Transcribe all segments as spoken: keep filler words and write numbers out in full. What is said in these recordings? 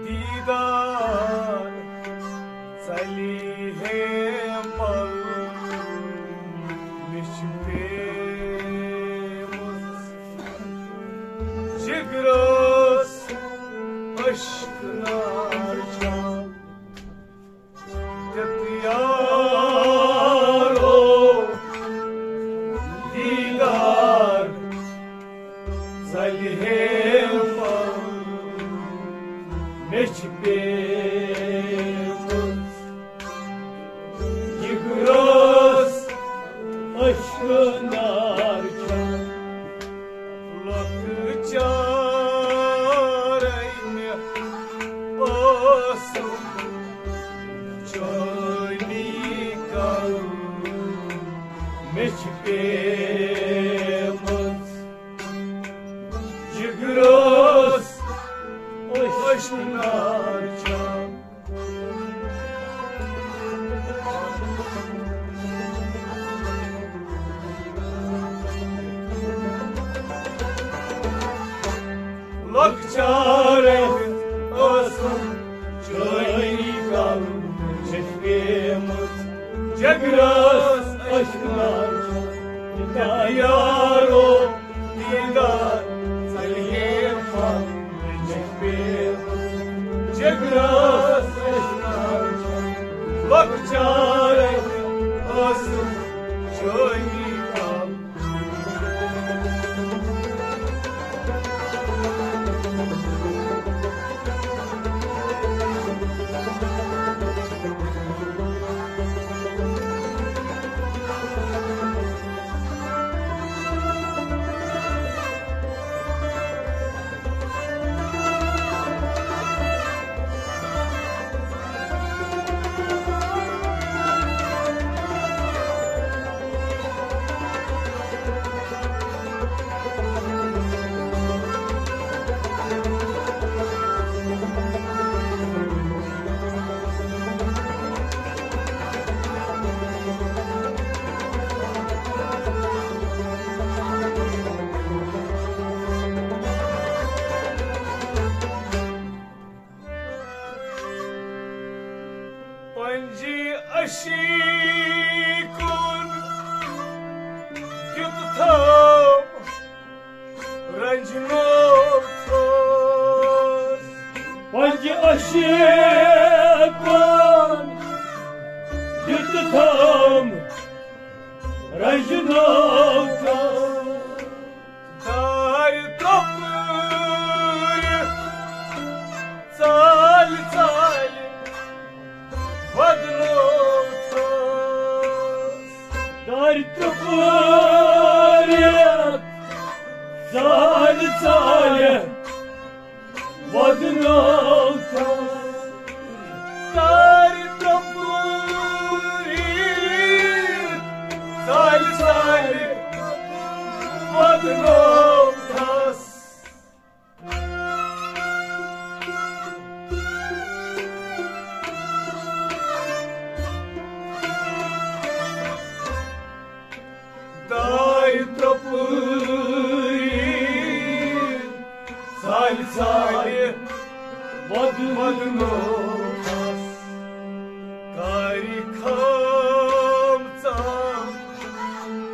دیٖدار ژَلہِ ہے پَل مےٚ چھِ پیمٕژ۔ جِگرَس اشک نار چھا تیٚتھ یارو دیٖدار ژَلہِ ہے پَل مےٚ چھِ پیمٕژ۔ جِگرَس اشک نار چھا لۄکچارے مےٚ ٲسٕم چٲنی کَل مےٚ چھِ پیمٕژ۔ جِگرَس اشک نار چھا لۄکچارے ٲسٕم چٲنی کَل چھِ پیمٕژ۔ جِگرَس اشک نار چھا یارو دیٖدار ژَلہِ ہے پَل مےٚ چھِ پیمٕژ۔ جِگرَس اشک نار چھا لۄکچارے ٲسٕم چٲنی کَل پنجہِ عشیٖقُن دیُت تھوٚپ رنجنو تھوٚس۔ پنجہِ عشیٖقُن دیُت تھوٚپ رنجنو تھوٚس۔ دارِ ترٛوپٲرِتھ ژالہِ ژالہِ ودنو تھوٚس۔ دارِ ترٛوپٲرِتھ ژالہِ ژالہِ ودنو تھوٚس۔ دارِ ترٛوپٲرِتھ ژالہِ ژالہِ ودنو تھوٚس۔ دارِ ترٛوپٲرِتھ ژالہِ ژالہِ ودنو تھوٚس۔ کارِ کھام ژام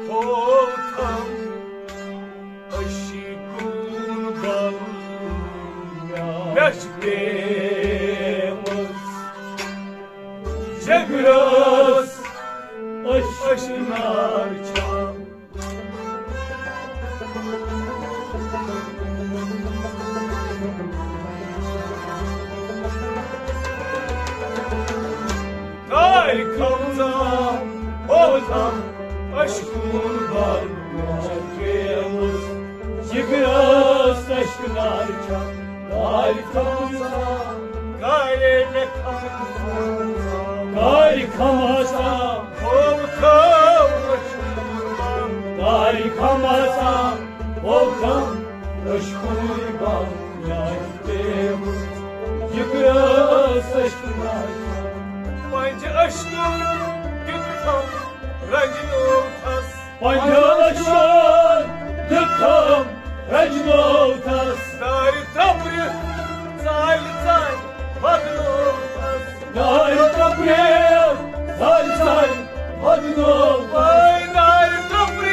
ہوتھم عشیٖقُن بل مےٚ چھِ پیمٕژ۔ جِگرَس اشک نار چھا کارِ کھام ژام ہوتھم عشیٖقُن بل مےٚ چھِ پیمٕژ۔ جِگرَس اشک نار چھا کارِ کھام ژام۔ کارِ مےٚ کھام ژام۔ کارِ کھام ژام۔ ہوتھم عشیٖقُن بل۔ کارِ کھام ژام۔ ہوتھم عشیٖقُن بل مےٚ چھِ پیمٕژ۔ جِگرَس اشک نار چھا۔ پنجہِ عشیٖقُن دیُت تھوٚپ رنجنو تھوٚس۔ پنجہِ عشیٖقُن دیُت تھوٚپ رنجنو تھوٚس۔ دارِ ٹۄپرِ ژالہِ ژالہِ بدنووُس۔ نارِ ٹۄپرِ ژالہِ ژالہِ بدنووُس۔ وٲے نارِ ٹۄپرِ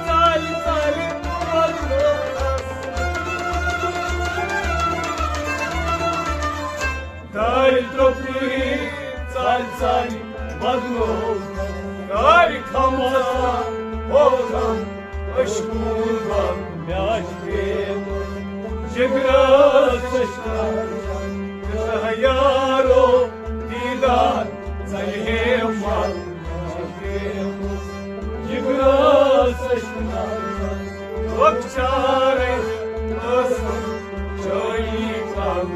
ژالہِ ژالہِ بدنووُس۔ نارِ ٹۄپرِ ژالہِ ژالہِ بدنووُس۔ نارِ کھمژا ہوکھم اشکوٗل بند مےٚ آسہِ پیوٚمُت۔ جگرس اشکار یارو دیدار ژلہِ ہے مل۔ جگرس اشکار لۄکچارے ٲسٕم چٲنی کل۔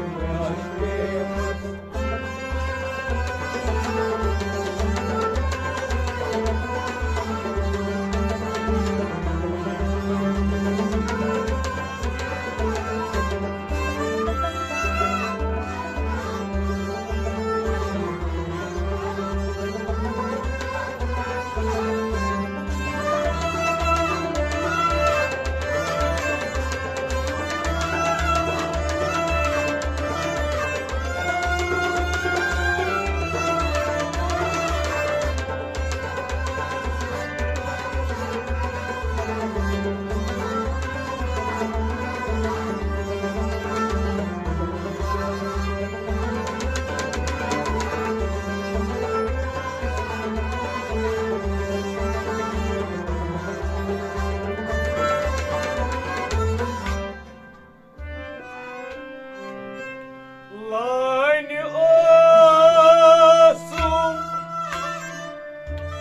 لانہِ اوسُم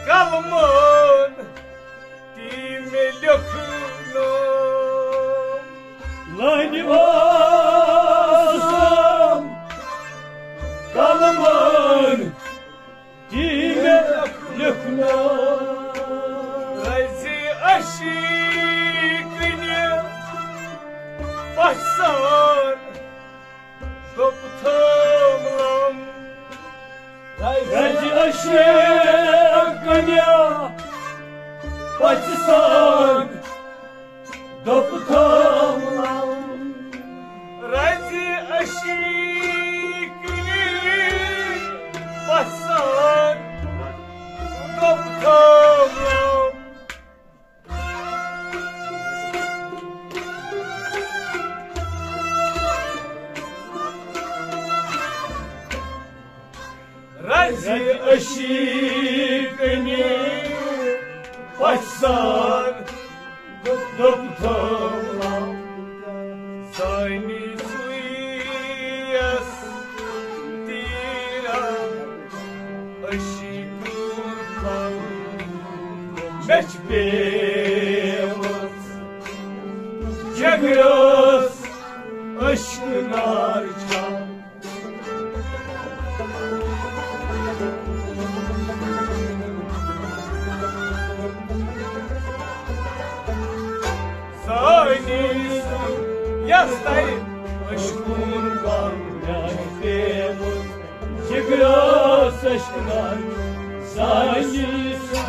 قلمن تی مےٚ لیوٚکھنوو۔ لانہِ اوسُم قلمن تی مےٚ لیوٚکھنوو۔ رزِ عشقٕنہِ پژھان دوٚپ تھٲوم لم۔ رزِ عشقٕنہِ پژھان دوٚپ تھٲوم لم۔ رزِ عشقٕنہِ پژھان دوٚپ تھٲوم لم۔ رزِ عشقٕنہِ پژھان دوٚپ تھٲوم لم۔ سٲنی سُے یس تیرا عشق پھل مےٚ چھِ پیمٕژ جگرس عشق نار چھا۔ سٲنی سُے یس ترِ عشقُن پھل مےٚ چھِ پیمٕژ جگرس عشق نار۔ سٲنی سُے،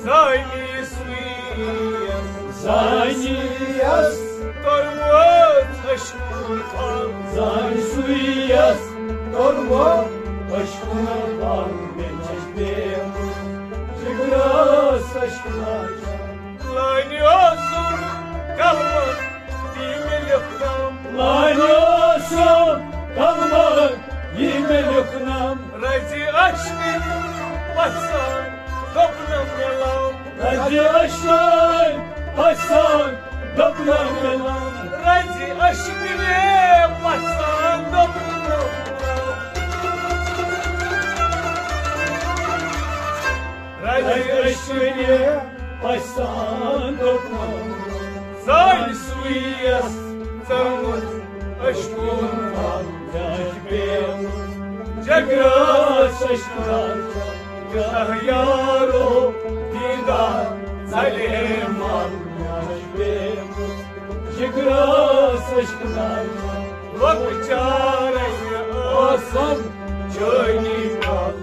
سٲنی سُے یس، سٲنی یس توٚرمُت عشقُن پھل۔ سٲنۍ سُے یس توٚرمُت عشقُن پھل مےٚ چھِ پیمٕژ جگرس عشق نار۔ لانہِ اوسُم قلمن تی مےٚ لیوٚکھنم۔ لانہِ اوسُم قلمن تی مےٚ لیوٚکھنم۔ رزِ عشقٕنہِ پژھان دوٚپنم مےٚ لم۔ رزِ عشقٕنہِ پژھان دوٚپنم مےٚ لم۔ رزِ عشقٕنہِ پژھان دوٚپنم مےٚ لم۔ رزِ عشقٕنہِ پژھان دوٚپنم۔ سٲنۍ سُے یس ژٔمٕژ عشقُن پھل مےٚ چھِ پیمٕژ جگرس عشق نار۔ یارو دیدار ژلہِ ہے مل مےٚ چھِ پیمٕژ جگرس عشق نار۔ لۄکچارے ٲسٕم چٲنی کل۔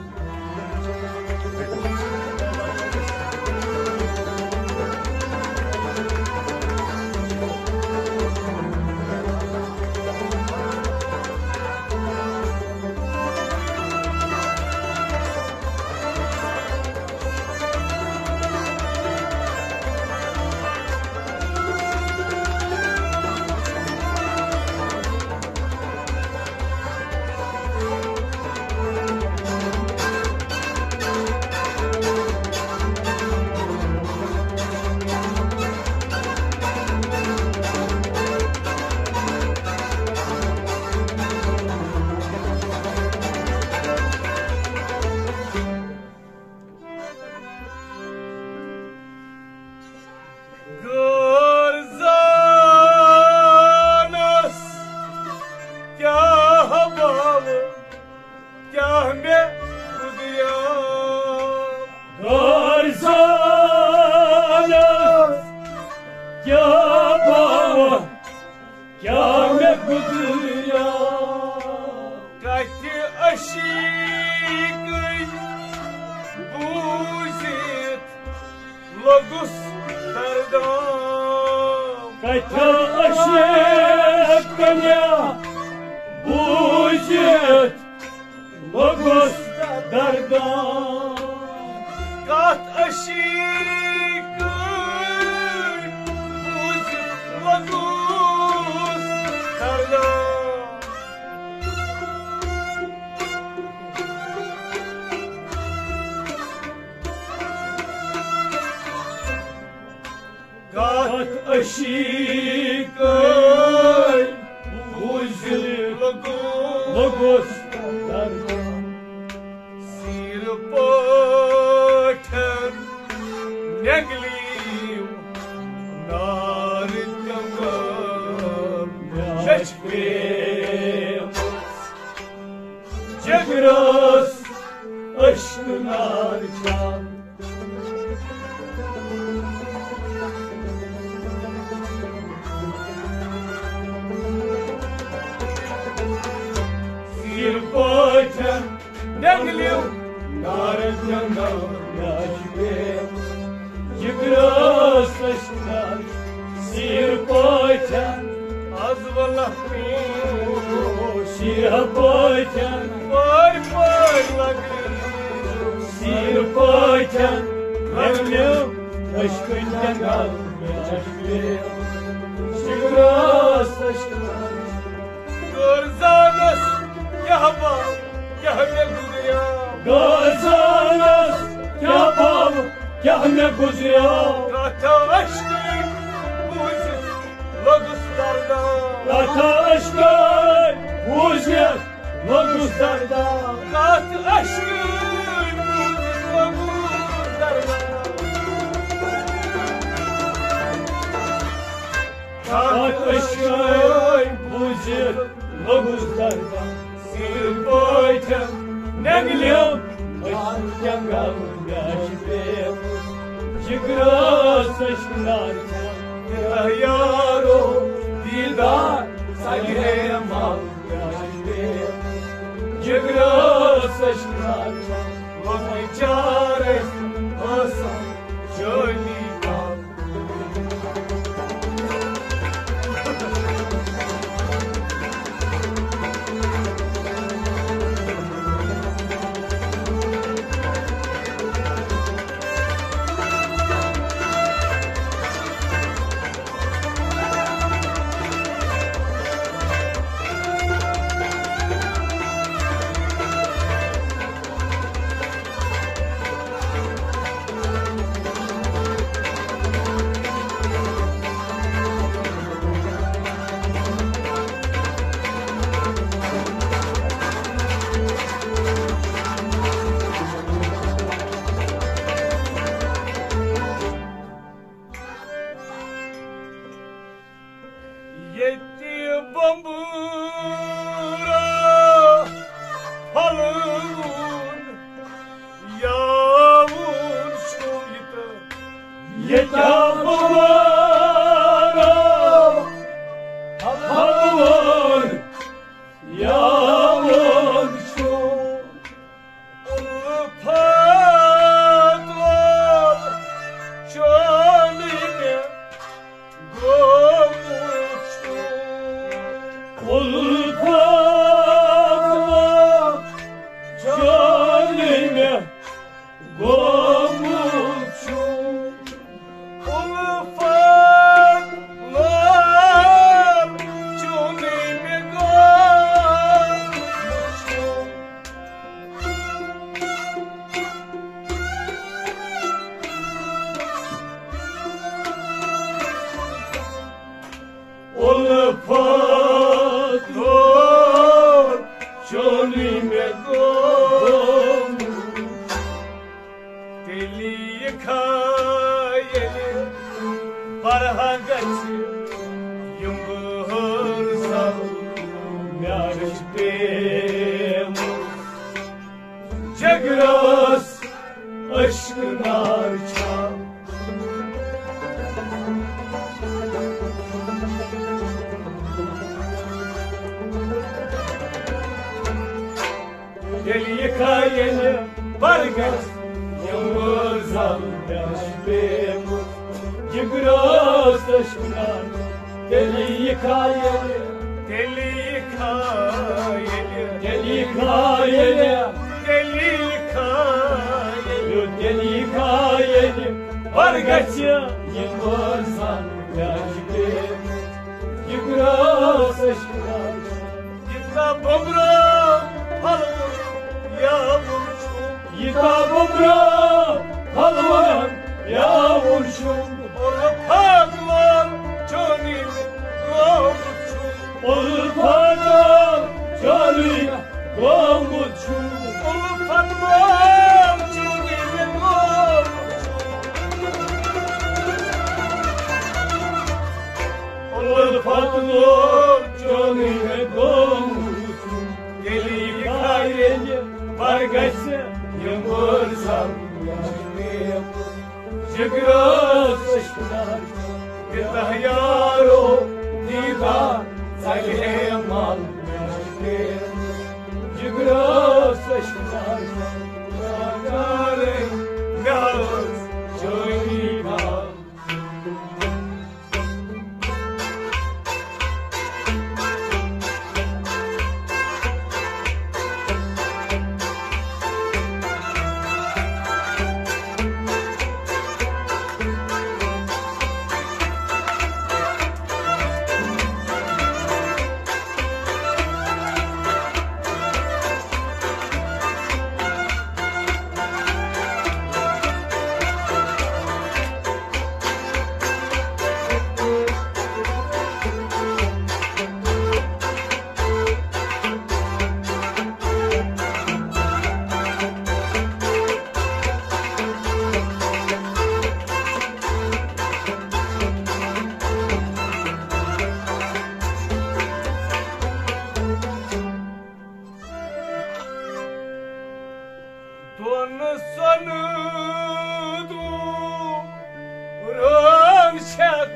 کیٛاہ مےٚ گُزریو۔ غٲر زانس کیٛاہ باوٕ، کیٛاہ مےٚ گُزریو۔ کتھِ عشیٖقٕے بوٗزِتھ لوٚگُس دردان۔ کتھِ عشیٖقٕے بوٗزِتھ لوٚگُس دردان۔ کتھ عشیٖقٕے بوٗزِتھ لوٚگُس دردان۔ کتھ عشیٖقٕے بوٗزِتھ لوٚگُس دردان۔ سیٖرٕ پٲٹھۍ نٮ۪نٛگلِم نارٕ تٮ۪نٛگل مےٚ چھِ پیمٕژ۔ جِگرس ٲشکہٕ نارٕ چھا۔ سیٖرٕ پٲٹھۍ نٮ۪نٛگلِم نارٕ تٮ۪نٛگل مےٚ چھِ پیمٕژ۔ جِگرس ٲشکہٕ نارٕ سیٖرٕ پٲٹھۍ۔ از ولہ پیٖر۔ شیرہ پٲٹھۍ۔ پٲرۍ پٲرۍ لگے۔ شیرہ پٲٹھۍ۔ لگلیو۔ ٲشکہٕ نارٕ۔ شکرس۔ غٲر زانس کیٛاہ باو، کیٛاہ مےٚ گُزریو۔ غٲر زانس کیٛاہ باو، کیٛاہ مےٚ گُزریو۔ کتھ ٲشکٕے بوٗزِتھ لوٚگُس دردان۔ کتھ ٲشکٕے بوٗزِتھ لوٚگُس دردان۔ کتھ ٲشکٕے بوٗزِتھ لوٚگُس دردان۔ کتھ ٲشکٕے بوٗزِتھ لوٚگُس دردان۔ سیٖرٕ پٲٹھۍ نٮ۪نٛگلیو أچھ جنگل مےٚ چھِ پیمٕژ۔ جِگرس ٲشکہٕ نارٕ چھا۔ یارو دیٖدار سجے مل مےٚ چھِ پیمٕژ۔ جِگرس ٲشکہٕ نارٕ چھا۔ لۄکٕٹۍ چار ٲسۍ آسان جٲلی کم۔ ییٚتہِ بمبورا پھۄلوُن یاوُن چھُ یہِ تہٕ ییٚتہِ بمبورا پھۄلوُن یاوُن چھُ۔ الفت وول چونٕے مےٚ گوٚمُت چھُ۔ الفت وول چونٕے مےٚ گوٚمُت چھُ۔ الفت لول چونٕے مےٚ گوٚمُت چھُ۔ الفت لول چونٕے مےٚ گوٚمُت۔ تیٚلہِ یہِ خیٲلی فرحہ گژھِ یِم بہار سبز مےٚ چھِ پیمٕژ۔ رٲس عشق نار چھا۔ تیٚلہِ یہِ کھا ییٚلہِ برگس یِم زل مےٚ چھِ پیمٕژ۔ جگرس عشق نار۔ تیٚلہِ یہِ کھا ییٚلہِ، تیٚلہِ یہِ کھا ییٚلہِ، تیٚلہِ یہِ کھا ییٚلہِ، تیٚلہِ یہِ کھا ییٚلہِ، تیٚلہِ یہِ کھا ییٚلہِ برگس یِم زل مےٚ چھِ پیمٕژ۔ جگرس عشق نار۔ یوٗتاہ بُمرا پھۄلوُن یاوُن چھُم۔ یوٗتاہ بُمرا پھۄلوُن یاوُن چھُم۔ اُلفت وول چونی گوٚمُت چھُم۔ اُلفت وول چونی گوٚمُت چھُم۔ اُلفت وول چونی گوٚمُت چھُم۔ اُلفت وول چونی گوٚمُت چھُم۔ ییٚلہِ یہِ کھا ییٚلہِ برگس یِم زل مےٚ چھِ پیمٕژ۔ جگرس عشق نار۔ یوٗتاہ یارو دیٖدار ژلہِ ہے مل مےٚ چھِ پیمٕژ۔ جگرس عشق نار۔ مےٚ ٲس چٲنی گال۔ دۄن سۄنہٕ دوٗرن چھکھ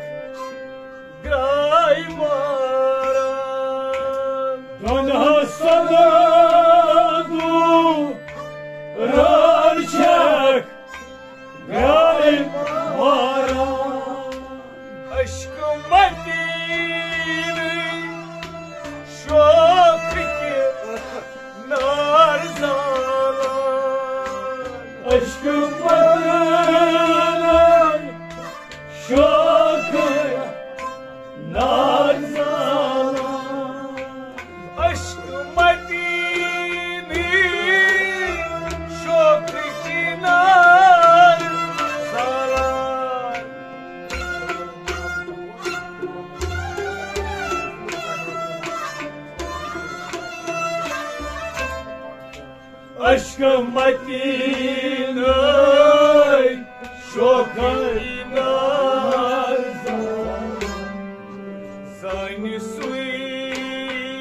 گرٛاے ماران۔ دۄن سۄنہٕ دوٗرن چھکھ گرٛاے ماران۔ عشق مدیٖنہٕ شوقٕکۍ نار زالان۔ عشق مدیٖنہٕ شوقٕکۍ نار زالان۔ عشق مدیٖنہٕ شوقٕکۍ نار زالان۔ عشق مدیٖنہٕ شوقٕکۍ نار زالان۔ زانہِ سُے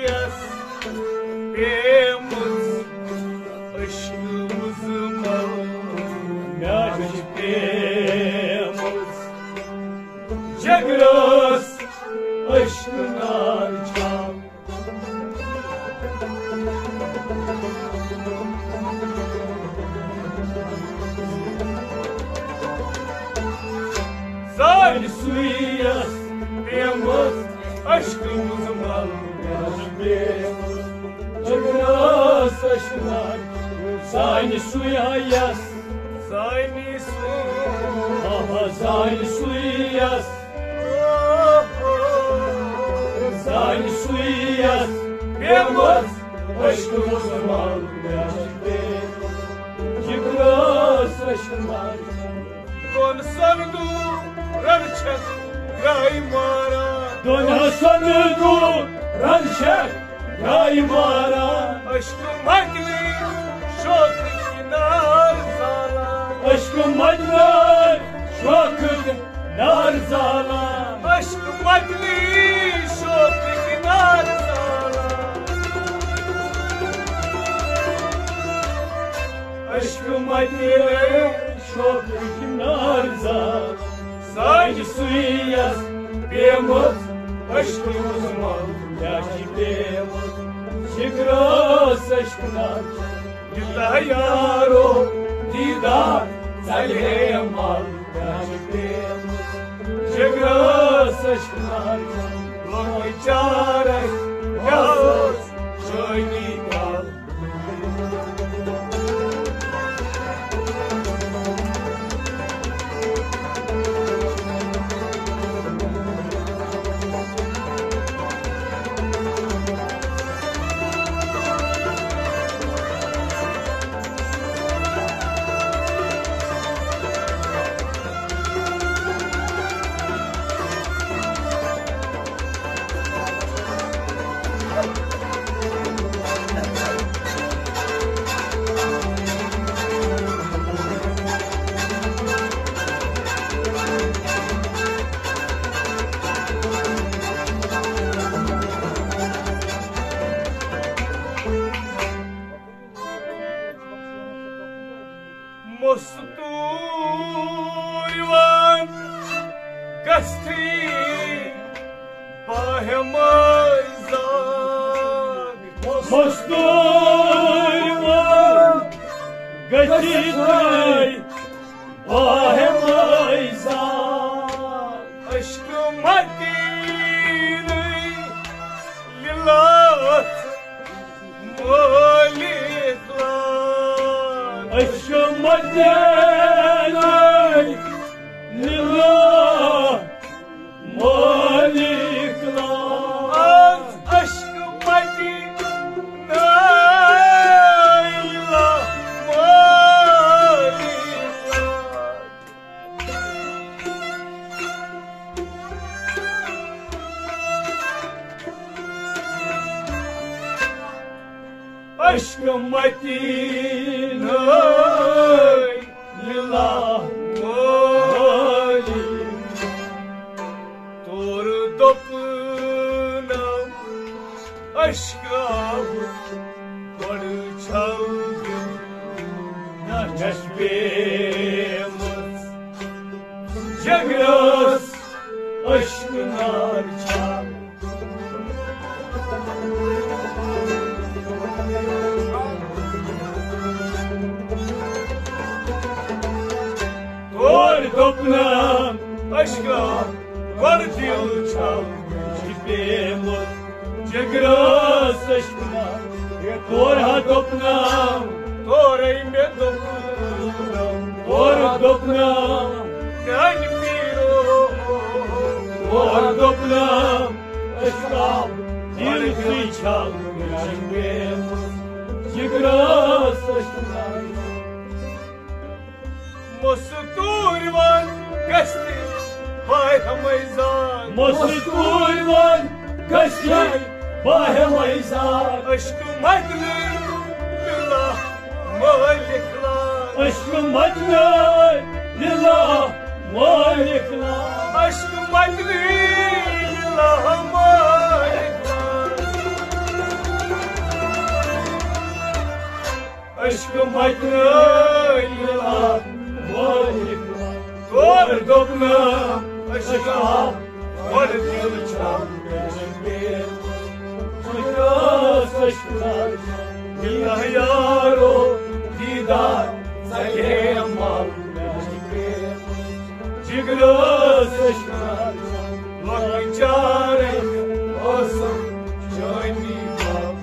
یس پیمٕژ عشق مُزمل۔ مےٚ چھِ پیمٕژ جگرس عشق نار چھا۔ زانہِ سُے یس پیمٕژ عشق مُزمل۔ جگرس عشق نار۔ زانہِ سُے یس۔ زانہِ سُے۔ آہا، زانہِ سُے یس۔ زانہِ سُے یس پیمٕژ عشق مُزمل۔ جگرس عشق نار۔ دۄن سۄنہٕ دوٗرن چھکھ گرٛاے ماران۔ دۄن سۄنہٕ دوٗرن چھکھ گرٛاے ماران۔ عشق مدیٖنہٕ شوقٕکۍ نار زالان۔ عشق مدیٖنہٕ شوقٕکۍ نار زالان۔ عشق مدیٖنہٕ شوقٕکۍ نار زالان۔ شوقٕچ نارزا سانہِ سُیَس پیمٕژ، عشقٕچ مل کیٛاہ چھِ پیمٕژ؟ جگرس عشق نارزا، یوٗتاہ یارو دیٖدار ژلہِ ہے مل کیٛاہ چھِ پیمٕژ؟ جگرس عشق نارزا، لۄکٕٹۍ چارے یہِ ٲس چٲنی کل۔ مستوٗرۍ وان گژھتھٕے باہمٲے زاگ۔ مستوٗرۍ وان گژھتھٕے باہمٲے زاگ۔ عشق مدیٖنہٕ لِلہ مٲلِک لاگ۔ عشق مدیٖنَے لِلہ مٲلِک لاگ۔ آز عشق مدیٖنَے لِلہ مٲلِک لاگ۔ عشق مدیٖنَے لِلہ مٲلِک۔ تورٕ دوٚپنم عشقا گۄڈٕ چھل دِل نہ چھس پیمٕژ۔ جگرس عشق نار چھا۔ تورٕ دوٚپنم عشقا گۄڈٕ دِل چھل پیمُت۔ جگرس عشق نار۔ تورٕ ہا دوٚپنم، تورے مےٚ دوٚپنم، تورٕ دوٚپنم، میانہِ پیٖرو۔ تورٕ دوٚپنم، عشقا دِل سۭتۍ چھل مےٚ پیمُت۔ جگرس عشق نار۔ مستوٗرۍ وان گژھِ باہمے زاگ۔ مستوٗرۍ وان گژھِ باہمے زاگ۔ عشق مدیٖنَے لِلہ مٲلِک لاگ۔ عشق مدیٖنَے لِلہ مٲلِک لاگ۔ عشق مدیٖنَے لِلہ مٲلِک لاگ۔ عشق مدیٖنَے لِلہ مٲلِک لاگ۔ تورٕ دوٚپنم عشقا گۄڈٕ دِل چھل پیمُت۔ جگرس عشق نار۔ یارو دیٖدار ژلہِ مل۔ جگرس عشق نار۔ لۄکٕٹۍ چارے ٲسٕم چٲنی کل۔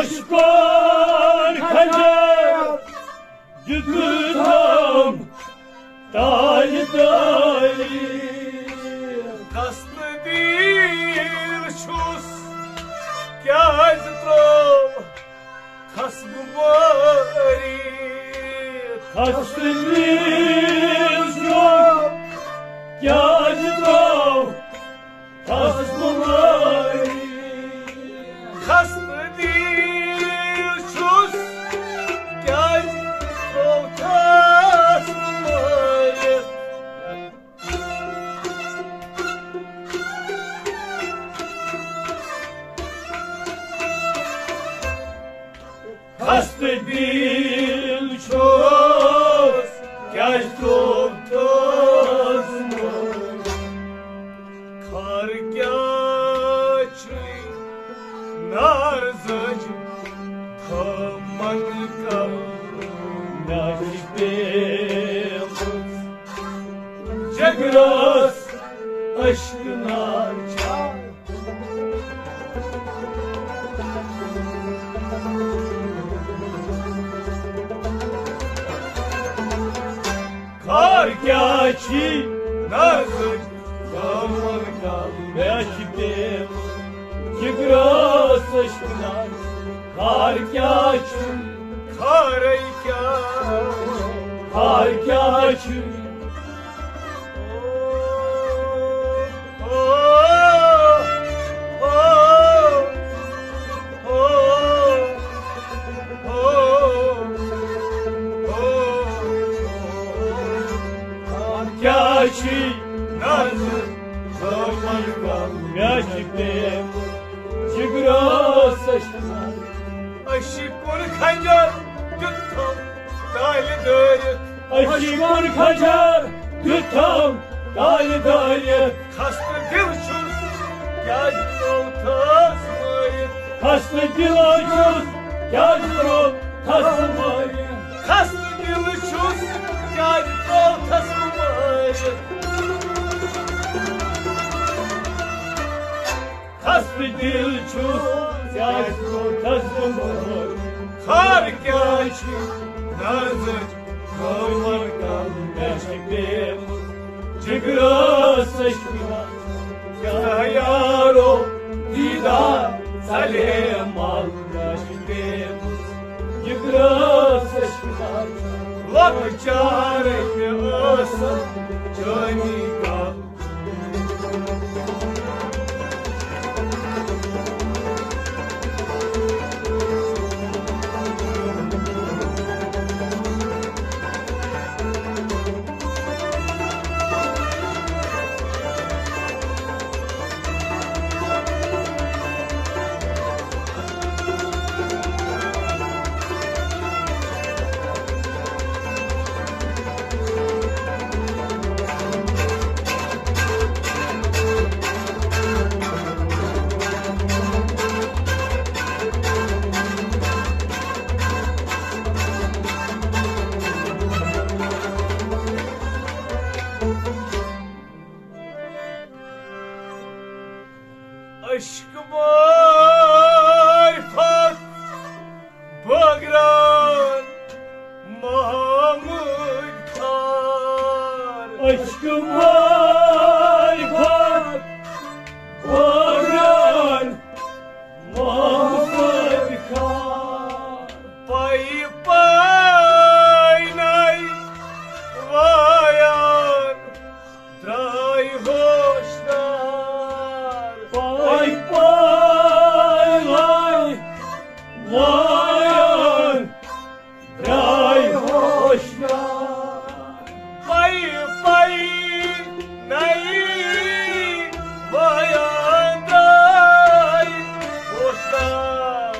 عشقن خنجر دیُتتھم تالہِ تٲلہِ۔ خستہٕ دِل چھُس، کیٛازِ ترٛوو خصمہٕ مٲرِتھ؟ خستہٕ دِل چھُس، کیٛازِ ترٛوو خصمہٕ مٲرِتھ؟ خستہٕ دِل چھُس، کیٛازِ ترٛوو خصمہٕ مٲرِتھ؟ خستہٕ دِل چھُس، کیٛازِ ترٛوو خصمہٕ مٲرِتھ؟ خار کیٛاہ چھُے نار زٲج تھٲومٕژ کل؟ مےٚ چھِ پیمٕژ جگرس اشک نار چھا؟ خار کیٛاہ چھی نظر زامن کل؟ مےٚ چھِ پیمٕژ جگرس اشک نار۔ خار کیٛاہ چھُ؟ خارے کیٛاہ؟ خار کیٛاہ چھُ؟ کیٛاہ چھی نظر زامن کل؟ مےٚ چھِ پیمٕژ جگرس اشک نار۔ اشکُن خنجر دیُتتھم تالہِ دٲرِتھ۔ اشکُن خنجر دیُتتھم تالہِ دٲرِتھ۔ خستہٕ دِل چھُس، کیٛازِ ترٛووتھس مٲرِتھ؟ خستہٕ دِل چھُس، کیٛازِ ترٛووتھس مٲرِتھ؟ خستہٕ دِل چھُس، کیٛازِ ترٛووتھس مٲرِتھ؟ خستہٕ دِل چھُس، کیٛازِ ترٛووتھس مٲرِتھ؟ خار کیٛاہ چھِ نظر زامن کل؟ مےٚ چھِ پیمٕژ جگرس اشک نار۔ کیٛاہ یارو دیدار سلیمل؟ مےٚ چھِ پیمٕژ جگرس اشک نار۔ لۄکچارے مےٚ ٲسٕم جوانی کل۔ عشق معرفت بٲگران محمد خار۔ عشق معرفت بٲگران محمد خار۔ پَیہِ پَیہِ نَے وایان درٛاے ہوشدار۔ پَے پَے لَے لایان درٛاے ہوشدار۔ پَے پَے نَے وایان درٛاے ہوشدار۔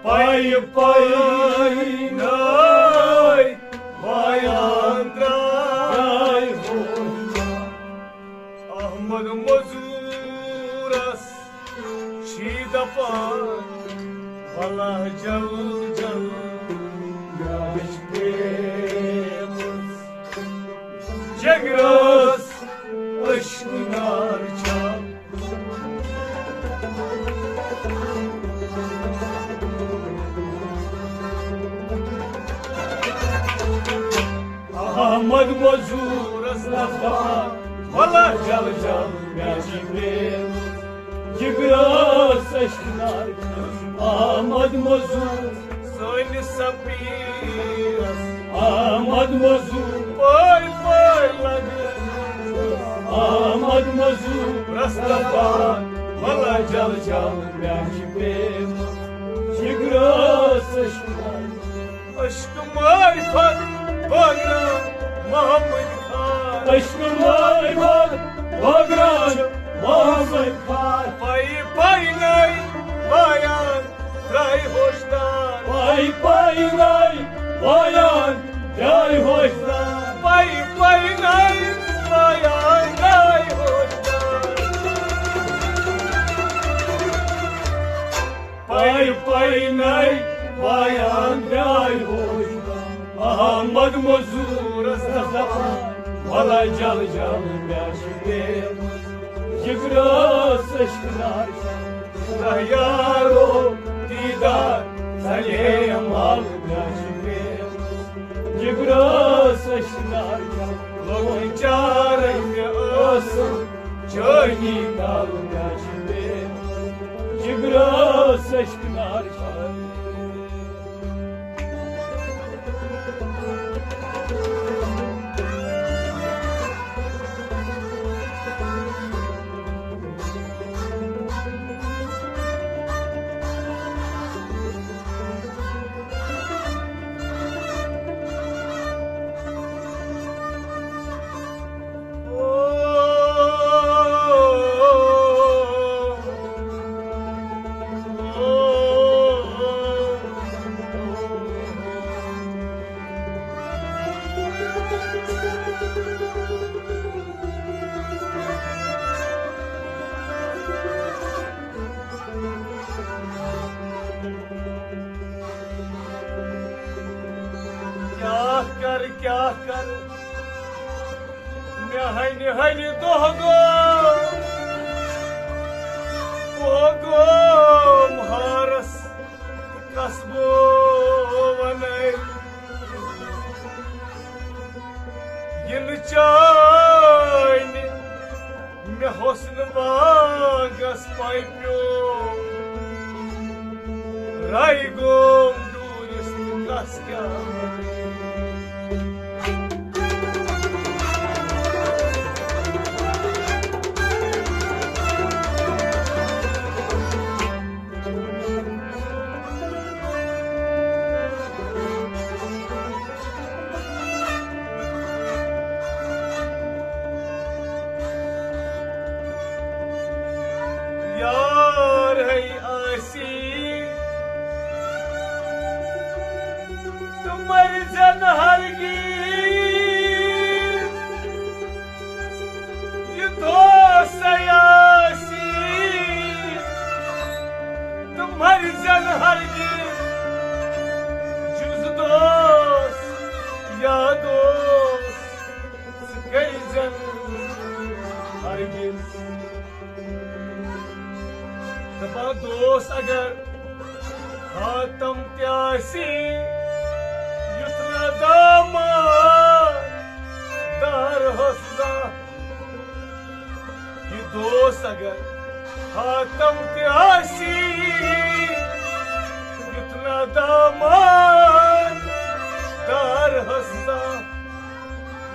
پَے پَے نَے وایان درٛاے ہوشدار۔ احمد مزوٗرس چھی دپان، ولا جل جل، مےٚ چھِ پیمٕژ جگرس عشق نار چھا۔ احمد مزورس نفا، ولا جل جل مےٚ چھِ بیل۔ جگرس عشق نار چھا۔ احمد مزور سٲنِس سفیرس۔ احمد مزور پٲے پٲے لگے۔ احمد مزور رستہ پار، ولا جل جل مےٚ چھِ پیمہٕ۔ جگرس عشق نار۔ عشق معرفت بٲگراوان محمد خان۔ عشق معرفت بٲگراوان محمد خان۔ پَیہِ پَیہِ نَے وایان درٛاے ہوشدار۔ پَیہِ پَیہِ نَے وایان درٛاے ہوشدار۔ پَیہِ پَیہِ نَے وایان درٛاے ہوشدار۔ پَیہِ پَیہِ نَے وایان درٛاے ہوشدار۔ احمد مزورس دپان، ولا جل جل مےٚ چھِ پیمہٕ۔ جگرس عشق نار چھا۔ تۄہہِ یارو دیٖدار سلیمال مےٚ چھِ پیمہٕ۔ جگرس عشق نار چھا۔ لوٚگُن چارے مےٚ ٲسہٕ چٲنی کال مےٚ چھِ پیمہٕ۔ جگرس عشق نار چھا۔ کیٛاہ کر، کیٛاہ کر، مےٚ ہنہِ ہنہِ دۄہ گوٚو، بہٕ گوٚم ہارس۔ کس بہٕ ونے، یِنہٕ چانہِ مےٚ حسن باغس پے پیوٚو۔ راے گوم ڈوٗرِس تہٕ کس کیٛاہ ونے۔ یار ہے آسی تہٕ مرزن ہرگیز، یہِ دوسے آسی تہٕ مرزن ہرگیز۔ جُز دوس یا دوس، ژٕ کٔرۍزٮ۪ن ہرگز۔ دپان دوس اگر خاتم تہِ آسی، یُتھ نہٕ دامان دار ہس زانٛہہ۔ یہِ دوس اگر خاتم تہِ آسی، یُتھ نہٕ دامان دار ہس زانٛہہ۔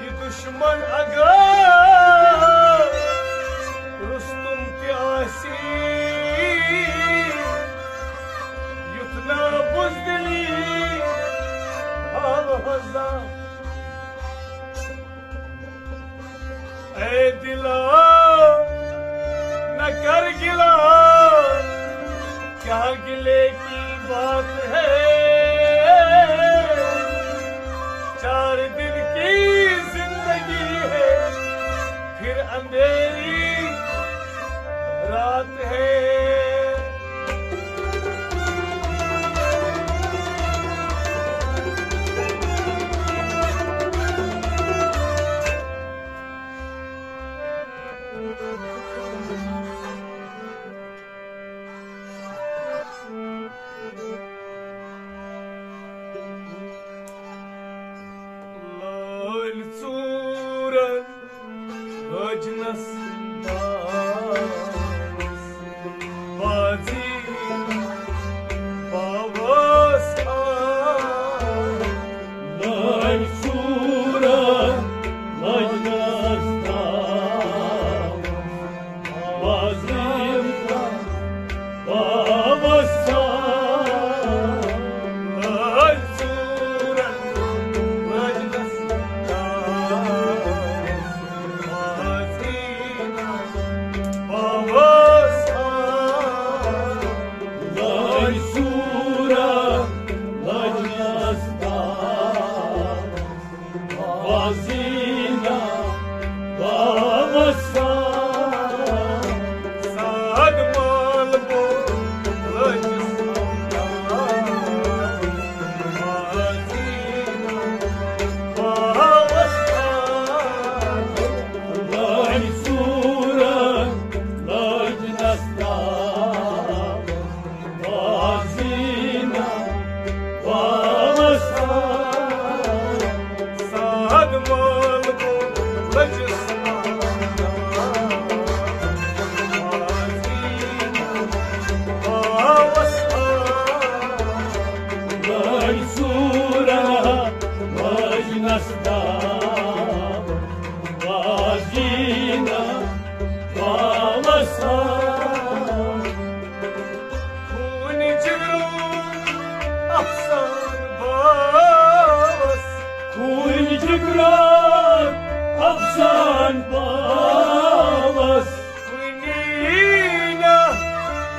یہِ دشمن اگر رستم تہِ آسی، یُتھ نہٕ بزدلی ہاوہس زانٛہہ۔ اے دلا، نہ کر گلا، کیا گلے کی بات ہے؟ چار دن کی زندگی ہے، پھر اندھیری رات ہے۔ لجنس داوس بازی باوس آ، لٲج ژوٗرن لجنس داوس بازی باوس آ، لٲج ژوٗرن لجنس داوس بازی باوس آ، لٲج ژوٗرن لجنس داوس بازینا باوس آ، ساد مال بو لجس بازینا باوس آ، لج سورا لج نستا بازینا باوس آ، ساد مال بو لجس باوس آ، لج سورا لج نستا بازینا باوس آ، خوٗنہِ جِگرُک افسان باوس۔ خوٗنہِ جِگرُک افسان باوس۔ کُنہِ یی نہ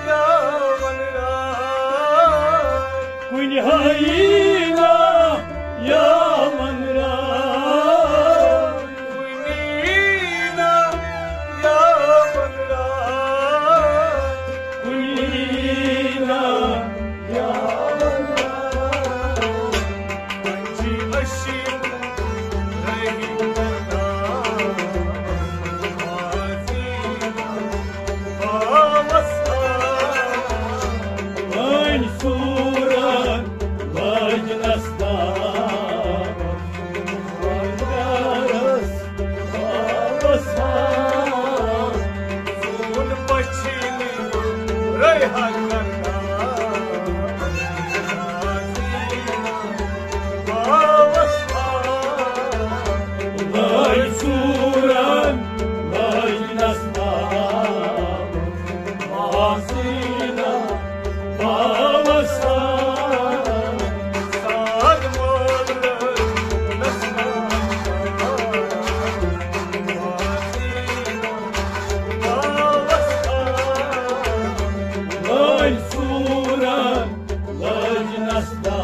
یاون راے۔ کُنہِ ہایی نہ یاون راے۔ کُنہِ یی نہ یاون راے۔ کُنہِ یی نہ یاون راے۔ وۄنۍ چھِ أسۍ رحیم اللہ بازینا باوس آ، وۄنۍ سورن لج نستا بازینا باوس آ، سون پچھینی رہا کرنا باوس آ، لج سورن لج نستا بازینا باوس آ، ساد مال نستا بازینا باوس آ، لج سورن لج نستا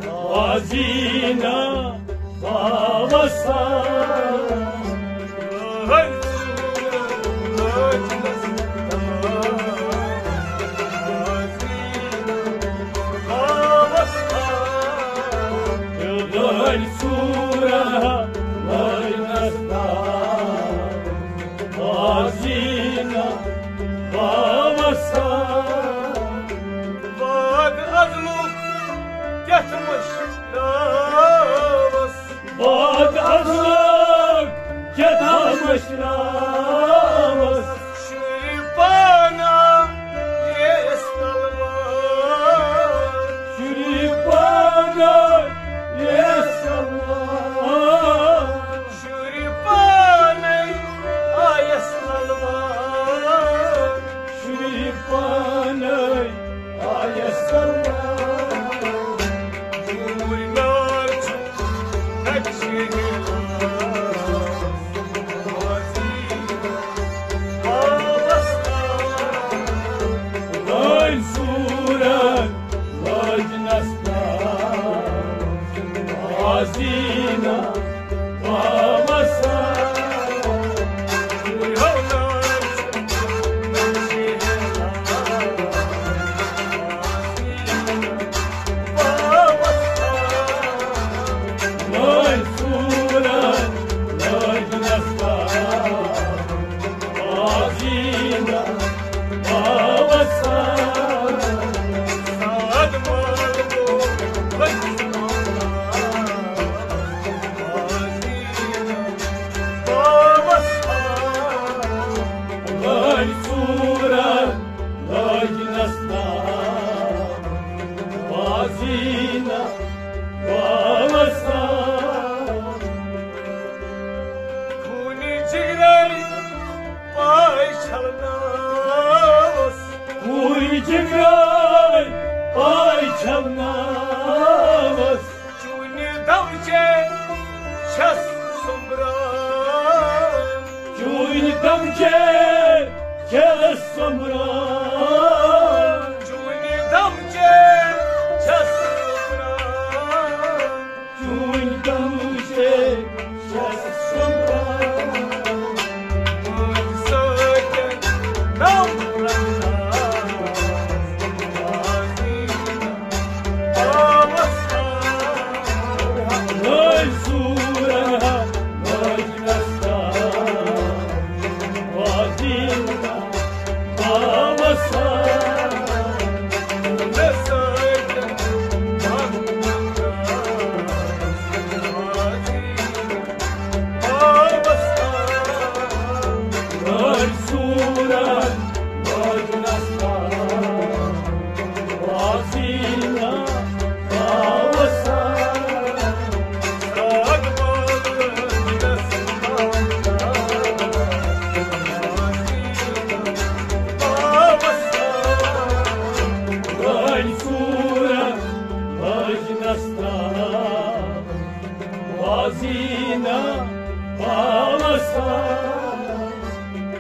بازینا باوس آ، لج سورن لج نستا بازینا باوس آ، لج سورن لج نستا بازینا باوس آ، واد ازلُک کیٛاہ مشراوس۔ واد ازلُک کیٛاہ مشراوس۔ شُرۍ پانہ ییس تلوار۔ شُرۍ پانہ ییس تلوار۔ شُرۍ پانے آیس تلوار۔ شُرۍ پانے آیس تلوار۔ شُرۍ نار چھُ نقشہِ ہِلال۔ بازینا باوس آ، وۄنۍ سورن لج نستا بازینا باوس آ، وۄنۍ سورن لج نستا بازینا باوس آ، ساد مال بو لج دمچے چھس سومبران۔ چونہِ دمچے چھس سومبران۔ چونہِ دمچے چھس سومبران۔ مٲلۍ سۭتۍ نم رنگاس۔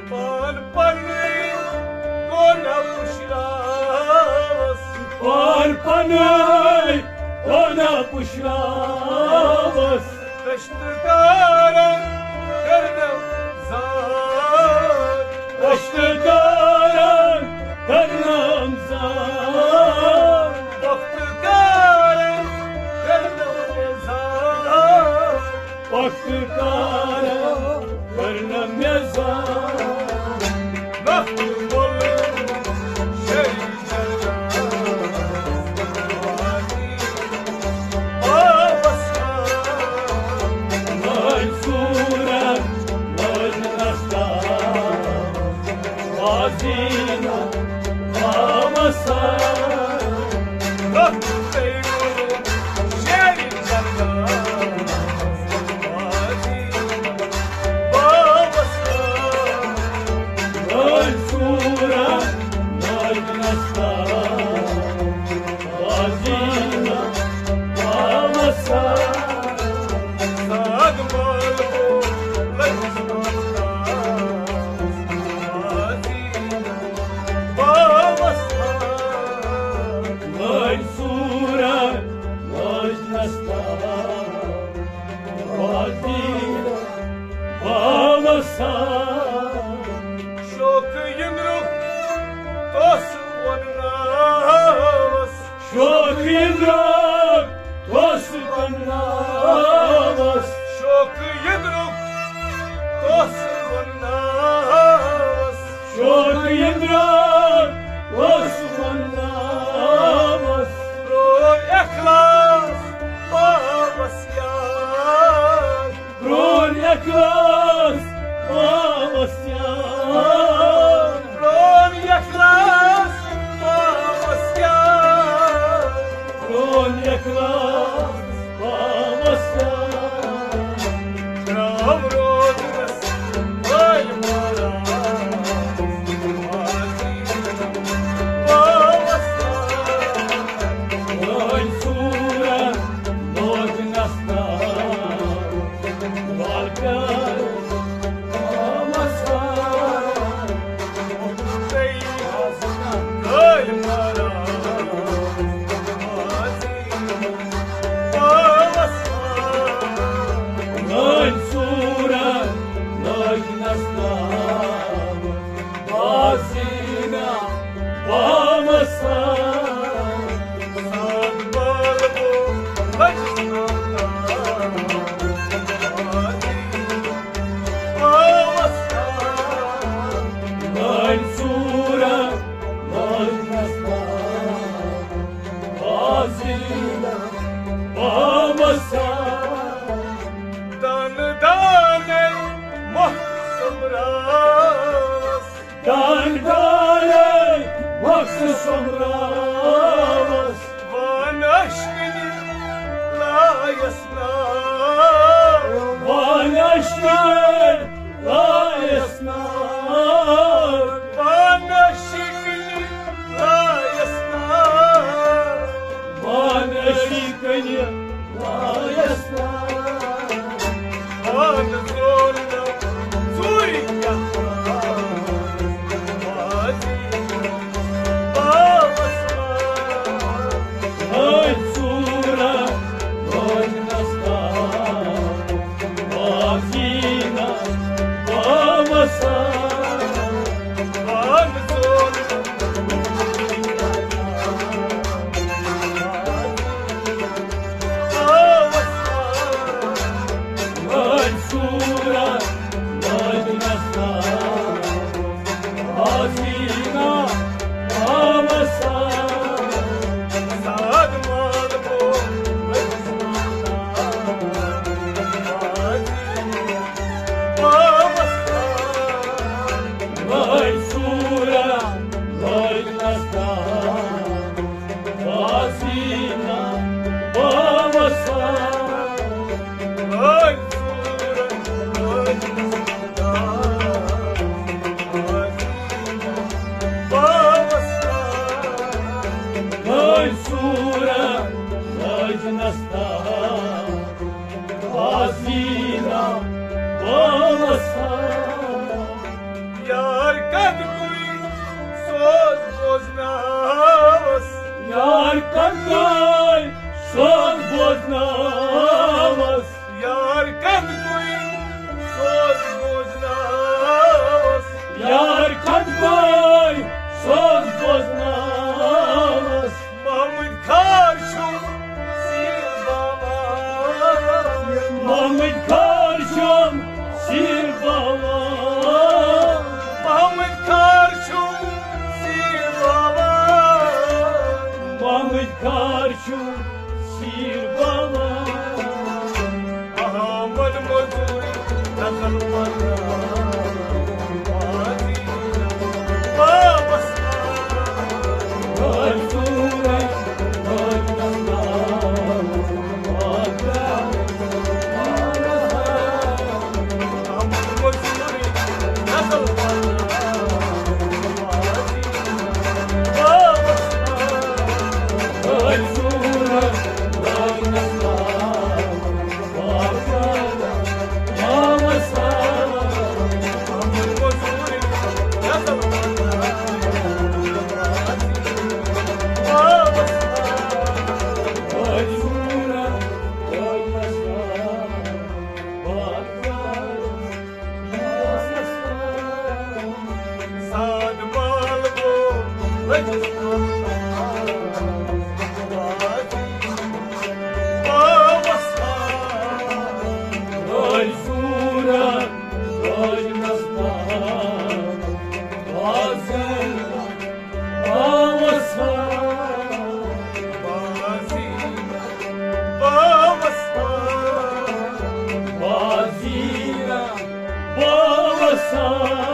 پان پنٕے کونہ پُشراوس۔ پان پنٕے کونہ پُشراوس۔ کشتکارن کرنم زار۔ کشتکارن کرنم زار۔ پختکارن کرنم زار۔ پختکارن کرنم زار۔ نخل مول شری جگہ۔ آوس منصورن لٲج نستان۔ وازینا آوس۔ رخ تیرو شیر جگہ۔ وازینا آوس۔ منصورن لٲج نستان۔ وازینا آوس۔ ساگ مال کو لٲج نستان۔ وازینا آوس۔ منصورن لٲج نستان۔ وازینا آوس۔ شوقہٕ یِنٛدرُک توسہٕ وونناوس۔ شوقہٕ یِنٛدرُک توسہٕ وونناوس۔ شوقہٕ یِنٛدرُک توسہٕ وونناوس۔ شوقہٕ یِنٛدرُک توسہٕ وونناوس۔ روو اخلاص پاوس یار۔ پرون اخلاص پاوس یار۔ پرون اخلاص پاوس یار۔ پرون اخلاص پاوس یار۔ ترٛاو روزنس وٲلۍ ماراس۔ پاوس یار۔ وٲلۍ صوٗرت لوگ نستان۔ دانہٕ دانَے مۄکھ سوٚمبراوس۔ دانہٕ دانَے مۄکھ سوٚمبراوس۔ وان عشقٕنہِ لایس نار۔ وان عشقٕنہِ لایس نار۔ وان عشقٕنہِ لایس نار۔ وان عشقٕنہِ لایس نار۔ وان زور نہ ژوٗرِ کیٛاہ حسینہ بابا سا، بانہٕ ژور۔ بابا سا، لٲج سورہ، لٲج نستان۔ حسینہ بابا سا، ساد مال بو۔ لٲج سورہ، لٲج نستان۔ حسینہ بابا سا، لٲج سورہ، لٲج نستان۔ بابا سا، لٲج سورہ، لٲج نستان۔ حسینہ بابا سا، یار کتھ گوٚے سوز بوزناوس۔ یار کتھ گوٚے سوز بوزناوس۔ یار کتھ گوٚے سوز بوزناوس۔ یار کتھ گوٚے سوز بوزناوس۔ محمد کھار چھُم سیٖر باوان۔ محمد کھار چھُم سیٖر باوان۔ محمد کھار چھُم سیٖر باوان۔ محمد کھار چھُم سیٖر باوان۔ احمد مزوری غزل وَنان۔ بابا سا، ساد مال گوٚو لٔجِس بابا سا۔ لٲج سورہ، لٲج نستان۔ بازر بابا سا، بازی بابا سا، بازی بابا سا۔